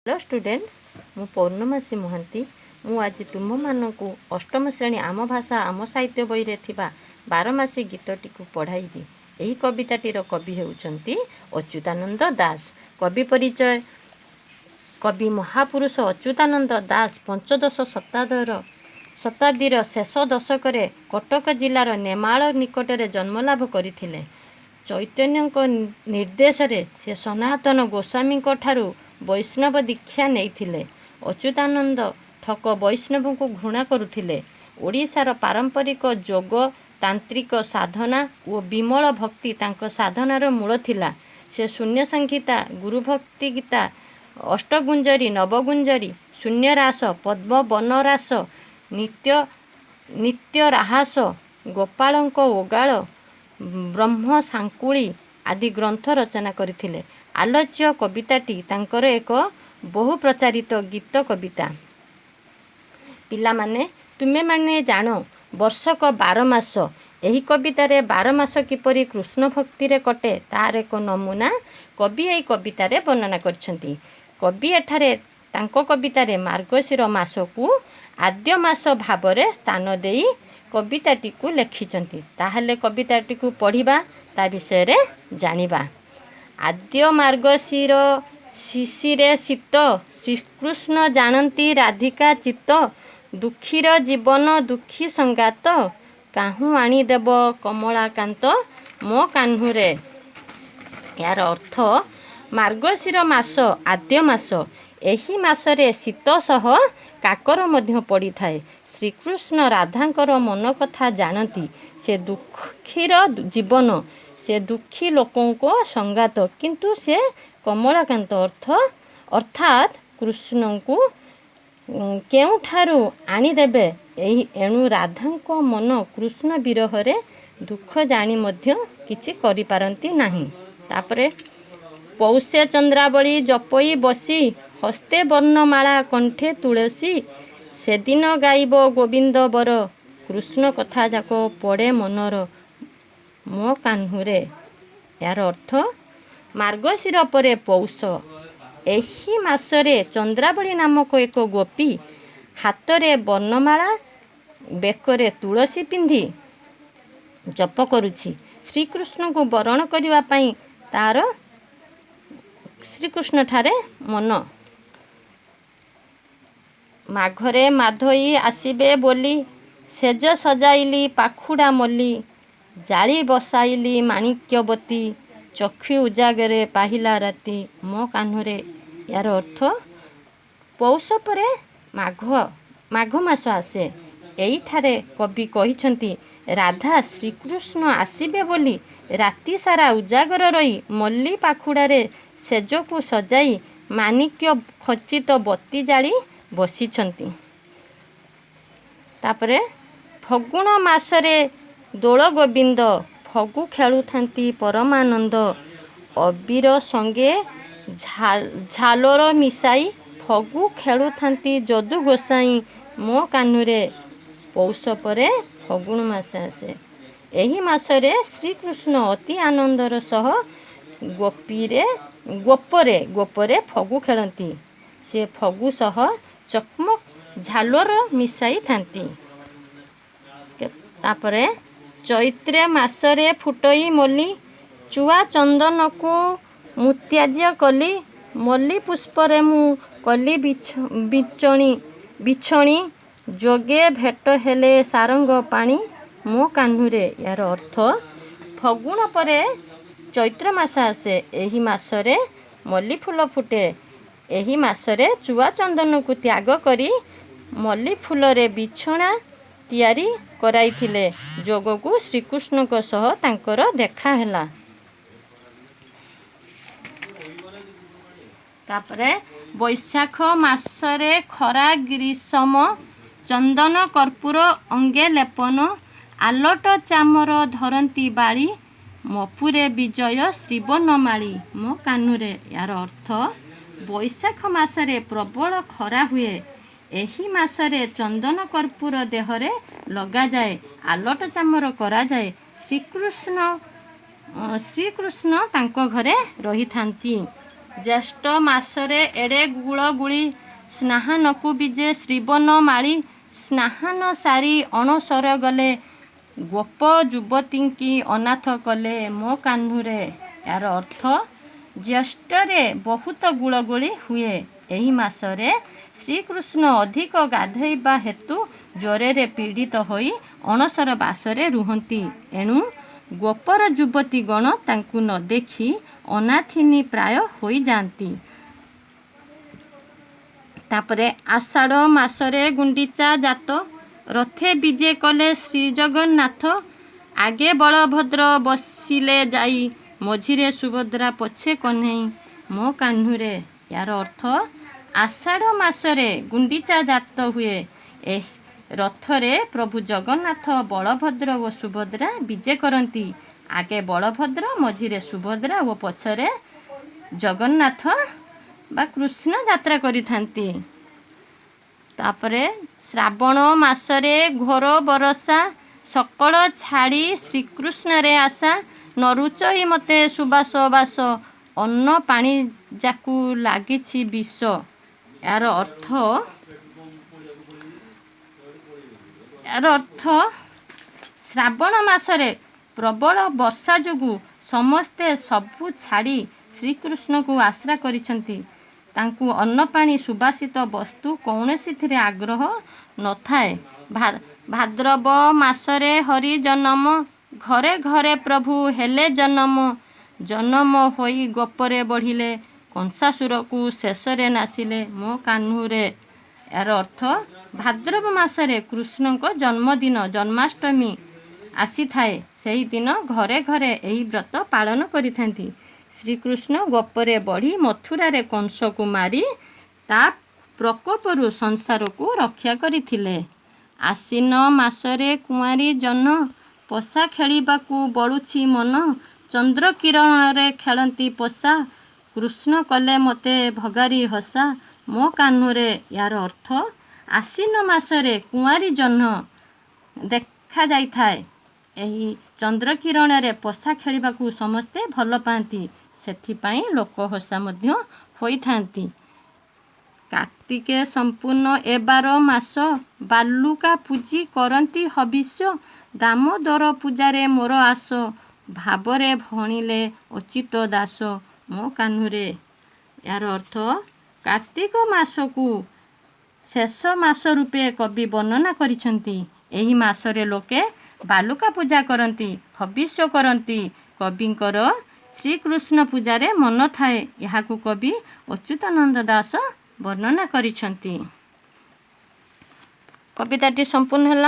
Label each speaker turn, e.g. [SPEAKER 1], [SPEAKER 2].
[SPEAKER 1] Hello students, ମୁଁ ପୌର୍ଣ୍ଣମାସୀ ମହାନ୍ତି। ମୁଁ ଆଜି ତୁମମାନଙ୍କୁ ଅଷ୍ଟମ ଶ୍ରେଣୀ ଆମ ଭାଷା ଆମ ସାହିତ୍ୟ ବହିରେ ଥିବା ବାରମାସୀ ଗୀତଟିକୁ ପଢ଼ାଇବି। ଏହି କବିତାଟିର କବି ହେଉଛନ୍ତି ଅଚ୍ୟୁତାନନ୍ଦ ଦାସ। କବି ପରିଚୟ: କବି ମହାପୁରୁଷ ଅଚ୍ୟୁତାନନ୍ଦ ଦାସ ପଞ୍ଚଦଶ ଶତାବ୍ଦୀର ଶେଷ ଦଶକରେ କଟକ ଜିଲ୍ଲାର ନେମାଳ ନିକଟରେ ଜନ୍ମଲାଭ କରିଥିଲେ। ଚୈତନ୍ୟଙ୍କ ନିର୍ଦ୍ଦେଶରେ ସେ ସନାତନ ଗୋସ୍ୱାମୀଙ୍କଠାରୁ ବୈଷ୍ଣବ ଦୀକ୍ଷା ନେଇଥିଲେ। ଅଚ୍ୟୁତାନନ୍ଦ ଠକ ବୈଷ୍ଣବଙ୍କୁ ଘୃଣା କରୁଥିଲେ। ଓଡ଼ିଶାର ପାରମ୍ପରିକ ଯୋଗ, ତାନ୍ତ୍ରିକ ସାଧନା ଓ ବିମଳ ଭକ୍ତି ତାଙ୍କ ସାଧନାର ମୂଳ ଥିଲା। ସେ ଶୂନ୍ୟ ସଂହିତା, ଗୁରୁଭକ୍ତି ଗୀତା, ଅଷ୍ଟଗୁଞ୍ଜରୀ, ନବଗୁଞ୍ଜରୀ, ଶୂନ୍ୟରାସ, ପଦ୍ମବନରାସ, ନିତ୍ୟ ରାହାସ, ଗୋପାଳଙ୍କ ଓଗାଳ, ବ୍ରହ୍ମ ଶାଙ୍କୁଳି ଆଦି ଗ୍ରନ୍ଥ ରଚନା କରିଥିଲେ। ଆଲୋଚ୍ୟ କବିତାଟି ତାଙ୍କର ଏକ ବହୁ ପ୍ରଚାରିତ ଗୀତ କବିତା। ପିଲାମାନେ, ତୁମେମାନେ ଜାଣ, ବର୍ଷକ 12 ମାସ। ଏହି କବିତାରେ 12 ମାସ କିପରି କୃଷ୍ଣ ଭକ୍ତିରେ କଟେ, ତାର ଏକ ନମୁନା କବି ଏହି କବିତାରେ ବର୍ଣ୍ଣନା କରିଛନ୍ତି। କବି ଏଠାରେ ତାଙ୍କ କବିତାରେ ମାର୍ଗଶିର ମାସକୁ ଆଦ୍ୟ ମାସ ଭାବରେ ସ୍ଥାନ ଦେଇ କବିତାଟିକୁ ଲେଖିଛନ୍ତି। ତାହେଲେ କବିତାଟିକୁ ପଢ଼ିବା, ତା ବିଷୟରେ ଜାଣିବା। ଆଦ୍ୟ ମାର୍ଗଶିର ଶିଶିରେ ଶୀତ, ଶ୍ରୀକୃଷ୍ଣ ଜାଣନ୍ତି ରାଧିକା ଚିତ୍ତ। ଦୁଃଖୀର ଜୀବନ ଦୁଃଖୀ ସଙ୍ଗାତ, କାହୁଁ ଆଣିଦେବ କମଳାକାନ୍ତ ମୋ କାହ୍ନୁରେ। ଏହାର ଅର୍ଥ: ମାର୍ଗଶିର ମାସ ଆଦ୍ୟ ମାସ। ଏହି ମାସରେ ଶୀତ ସହ କାକର ମଧ୍ୟ ପଡ଼ିଥାଏ। ଶ୍ରୀକୃଷ୍ଣ ରାଧାଙ୍କର ମନ କଥା ଜାଣନ୍ତି। ସେ ଦୁଃଖୀର ଜୀବନ, ସେ ଦୁଃଖୀ ଲୋକଙ୍କ ସଙ୍ଗାତ, କିନ୍ତୁ ସେ କମଳାକାନ୍ତ ଅର୍ଥାତ୍ କୃଷ୍ଣଙ୍କୁ କେଉଁଠାରୁ ଆଣିଦେବେ? ଏଣୁ ରାଧାଙ୍କ ମନ କୃଷ୍ଣ ବିରହରେ ଦୁଃଖ ଜାଣି ମଧ୍ୟ କିଛି କରିପାରନ୍ତି ନାହିଁ। ତାପରେ, ପୌଷେ ଚନ୍ଦ୍ରାବଳୀ ଜପଇ ବସି, ହସ୍ତେ ବର୍ଣ୍ଣମାଳା କଣ୍ଠେ ତୁଳସୀ। ସେଦିନ ଗାଇବ ଗୋବିନ୍ଦ ବର, କୃଷ୍ଣ କଥା ଯାକ ପଡ଼େ ମନର ମୋ କାହ୍ନୁରେ। ଏହାର ଅର୍ଥ: ମାର୍ଗଶିର ପରେ ପୌଷ। ଏହି ମାସରେ ଚନ୍ଦ୍ରାବଳୀ ନାମକ ଏକ ଗୋପୀ ହାତରେ ବର୍ଣ୍ଣମାଳା, ବେକରେ ତୁଳସୀ ପିନ୍ଧି ଜପ କରୁଛି। ଶ୍ରୀକୃଷ୍ଣଙ୍କୁ ବରଣ କରିବା ପାଇଁ ତାର ଶ୍ରୀକୃଷ୍ଣଠାରେ ମନ। ମାଘରେ ମାଧୋଇ ଆସିବେ ବୋଲି, ଶେଯ ସଜାଇଲି ପାଖୁଡ଼ା ମଲ୍ଲି। ଜାଳି ବସାଇଲି ମାଣିକ୍ୟବତୀ, ଚକ୍ଷୁ ଉଜାଗରେ ପାହିଲା ରାତି ମୋ କାହ୍ନୁରେ। ଏହାର ଅର୍ଥ: ପୌଷ ପରେ ମାଘ ମାସ ଆସେ। ଏଇଠାରେ କବି କହିଛନ୍ତି, ରାଧା ଶ୍ରୀକୃଷ୍ଣ ଆସିବେ ବୋଲି ରାତି ସାରା ଉଜାଗର ରହି ମଲ୍ଲି ପାଖୁଡ଼ାରେ ଶେଯକୁ ସଜାଇ ମାଣିକ୍ୟ ଖଚିତ ବତୀ ଜାଳି ବସିଛନ୍ତି। ତାପରେ, ଫଗୁଣ ମାସରେ ଦୋଳ ଗୋବିନ୍ଦ, ଫଗୁ ଖେଳୁଥାନ୍ତି ପରମାନନ୍ଦ। ଅବିର ସଙ୍ଗେ ଝାଲୋର ମିଶାଇ, ଫଗୁ ଖେଳୁଥାନ୍ତି ଯଦୁ ଗୋସାଇଁ ମୋ କାହ୍ନୁରେ। ପୌଷ ପରେ ଫଗୁଣ ମାସ ଆସେ। ଏହି ମାସରେ ଶ୍ରୀକୃଷ୍ଣ ଅତି ଆନନ୍ଦର ସହ ଗୋପୀରେ ଗୋପରେ ଫଗୁ ଖେଳନ୍ତି। ସେ ଫଗୁ ସହ ଚକମକ ଝାଲୋର ମିଶାଇଥାନ୍ତି। ତାପରେ, ଚୈତ୍ର ମାସରେ ଫୁଟଇ ମଲ୍ଲି, ଚୁଆ ଚନ୍ଦନକୁ ମୁଁ ତ୍ୟାଜ୍ୟ କଲି। ମଲ୍ଲି ପୁଷ୍ପରେ ମୁଁ କଲି ବିଛଣି, ଯୋଗେ ଭେଟ ହେଲେ ସାରଙ୍ଗ ପାଣି ମୋ କାହ୍ନୁରେ। ଏହାର ଅର୍ଥ: ଫଗୁଣ ପରେ ଚୈତ୍ର ମାସ ଆସେ। ଏହି ମାସରେ ମଲ୍ଲି ଫୁଲ ଫୁଟେ। ଏହି ମାସରେ ଚୁଆ ଚନ୍ଦନକୁ ତ୍ୟାଗ କରି ମଲ୍ଲି ଫୁଲରେ ବିଛଣା ତିଆରି କରାଇଥିଲେ। ଯୋଗକୁ ଶ୍ରୀକୃଷ୍ଣଙ୍କ ସହ ତାଙ୍କର ଦେଖା ହେଲା। ତାପରେ, ବୈଶାଖ ମାସରେ ଖରା ଗ୍ରୀଷମ, ଚନ୍ଦନ କର୍ପୂର ଅଙ୍ଗେ ଲେପନ। ଆଲଟ ଚାମର ଧରନ୍ତି ବାଳି, ମପୁରେ ବିଜୟ ଶ୍ରୀବନମାଳୀ ମୋ କାହ୍ନୁରେ। ଏହାର ଅର୍ଥ: ବୈଶାଖ ମାସରେ ପ୍ରବଳ ଖରା ହୁଏ। ଏହି ମାସରେ ଚନ୍ଦନ କର୍ପୂର ଦେହରେ ଲଗାଯାଏ, ଆଲଟ ଚାମର କରାଯାଏ। ଶ୍ରୀକୃଷ୍ଣ ତାଙ୍କ ଘରେ ରହିଥାନ୍ତି। ଜ୍ୟେଷ୍ଠ ମାସରେ ଏଡ଼େ ଗୁଳଗୁଳି, ସ୍ନାହାନକୁ ବିଜେ ଶ୍ରୀବନ ମାଳି। ସ୍ନାହାନ ସାରି ଅଣସର ଗଲେ, ଗୋପ ଯୁବତୀଙ୍କି ଅନାଥ କଲେ ମୋ କାହ୍ନୁରେ। ଏହାର ଅର୍ଥ, ଜ୍ୟେଷ୍ଠରେ ବହୁତ ଗୁଳଗୁଳି ହୁଏ। ଏହି ମାସରେ ଶ୍ରୀକୃଷ୍ଣ ଅଧିକ ଗାଧୋଇବା ହେତୁ ଜ୍ୱରରେ ପୀଡ଼ିତ ହୋଇ ଅଣସର ବାସରେ ରୁହନ୍ତି। ଏଣୁ ଗୋପର ଯୁବତୀଗଣ ତାଙ୍କୁ ନ ଦେଖି ଅନାଥିନୀ ପ୍ରାୟ ହୋଇଯାଆନ୍ତି। ତାପରେ, ଆଷାଢ଼ ମାସରେ ଗୁଣ୍ଡିଚା ଯାତ, ରଥେ ବିଜେ କଲେ ଶ୍ରୀଜଗନ୍ନାଥ। ଆଗେ ବଳଭଦ୍ର ବସିଲେ ଯାଇ, ମଝିରେ ସୁଭଦ୍ରା ପଛେ କହ୍ନେଇ ମୋ କାହ୍ନୁରେ। ଏହାର ଅର୍ଥ, ଆଷାଢ଼ ମାସରେ ଗୁଣ୍ଡିଚା ଯାତ ହୁଏ। ଏହି ରଥରେ ପ୍ରଭୁ ଜଗନ୍ନାଥ, ବଳଭଦ୍ର ଓ ସୁଭଦ୍ରା ବିଜେ କରନ୍ତି। ଆଗେ ବଳଭଦ୍ର, ମଝିରେ ସୁଭଦ୍ରା ଓ ପଛରେ ଜଗନ୍ନାଥ ବା କୃଷ୍ଣ ଯାତ୍ରା କରିଥାନ୍ତି। ତାପରେ, ଶ୍ରାବଣ ମାସରେ ଘୋର ବରଷା, ସକଳ ଛାଡ଼ି ଶ୍ରୀକୃଷ୍ଣରେ ଆଶା। ନ ରୁଚଇ ମୋତେ ସୁବାସ ବାସ, ଅନ୍ନ ପାଣି ଯାକୁ ଲାଗିଛି ବିଷ। ଏହାର ଅର୍ଥ, ଶ୍ରାବଣ ମାସରେ ପ୍ରବଳ ବର୍ଷା ଯୋଗୁଁ ସମସ୍ତେ ସବୁ ଛାଡ଼ି ଶ୍ରୀକୃଷ୍ଣଙ୍କୁ ଆଶ୍ରା କରିଛନ୍ତି। ତାଙ୍କୁ ଅନ୍ନ ପାଣି ସୁବାସିତ ବସ୍ତୁ କୌଣସିଥିରେ ଆଗ୍ରହ ନଥାଏ। ଭାଦ୍ରବ ମାସରେ ହରି ଜନମ, ଘରେ ଘରେ ପ୍ରଭୁ ହେଲେ ଜନମ। ଜନମ ହୋଇ ଗୋପରେ ବଢ଼ିଲେ, କଂସାସୁରକୁ ଶେଷରେ ନାଶିଲେ ମୋ କାହ୍ନୁରେ। ଏହାର ଅର୍ଥ, ଭାଦ୍ରବ ମାସରେ କୃଷ୍ଣଙ୍କ ଜନ୍ମଦିନ ଜନ୍ମାଷ୍ଟମୀ ଆସିଥାଏ। ସେହିଦିନ ଘରେ ଘରେ ଏହି ବ୍ରତ ପାଳନ କରିଥାନ୍ତି। ଶ୍ରୀକୃଷ୍ଣ ଗୋପରେ ବଢ଼ି ମଥୁରାରେ କଂସକୁ ମାରି ତା ପ୍ରକୋପରୁ ସଂସାରକୁ ରକ୍ଷା କରିଥିଲେ। ଆଶ୍ୱିନ ମାସରେ କୁଆଁରୀ ଜହ୍ନ, ପଶା ଖେଳିବାକୁ ବଳୁଛି ମନ। ଚନ୍ଦ୍ର କିରଣରେ ଖେଳନ୍ତି ପଶା, କୃଷ୍ଣ କଲେ ମୋତେ ଭଗାରି ହସା ମୋ କାହ୍ନୁରେ। ଏହାର ଅର୍ଥ, ଆଶ୍ୱିନ ମାସରେ କୁଆଁରୀ ଜହ୍ନ ଦେଖାଯାଇଥାଏ। ଏହି ଚନ୍ଦ୍ରକିରଣରେ ପଶା ଖେଳିବାକୁ ସମସ୍ତେ ଭଲ ପାଆନ୍ତି। ସେଥିପାଇଁ ଲୋକ ହସା ମଧ୍ୟ ହୋଇଥାନ୍ତି। କାର୍ତ୍ତିକେ ସମ୍ପୂର୍ଣ୍ଣ ଏ ବାର ମାସ, ବାଲୁକା ପୂଜି କରନ୍ତି ହବିଷ୍ୟ। ଦାମୋଦର ପୂଜାରେ ମୋର ଆଶ, ଭାବରେ ଭଣିଲେ ଅଚ୍ୟୁତ ଦାସ ମୋ କାହ୍ନୁରେ। ଏହାର ଅର୍ଥ, କାର୍ତ୍ତିକ ମାସକୁ ଶେଷ ମାସ ରୂପେ କବି ବର୍ଣ୍ଣନା କରିଛନ୍ତି। ଏହି ମାସରେ ଲୋକେ ବାଲୁକା ପୂଜା କରନ୍ତି, ହବିଷ୍ୟ କରନ୍ତି। କବିଙ୍କର ଶ୍ରୀକୃଷ୍ଣ ପୂଜାରେ ମନ ଥାଏ। ଏହାକୁ କବି ଅଚ୍ୟୁତାନନ୍ଦ ଦାସ ବର୍ଣ୍ଣନା କରିଛନ୍ତି। କବିତାଟି ସମ୍ପୂର୍ଣ୍ଣ ହେଲା।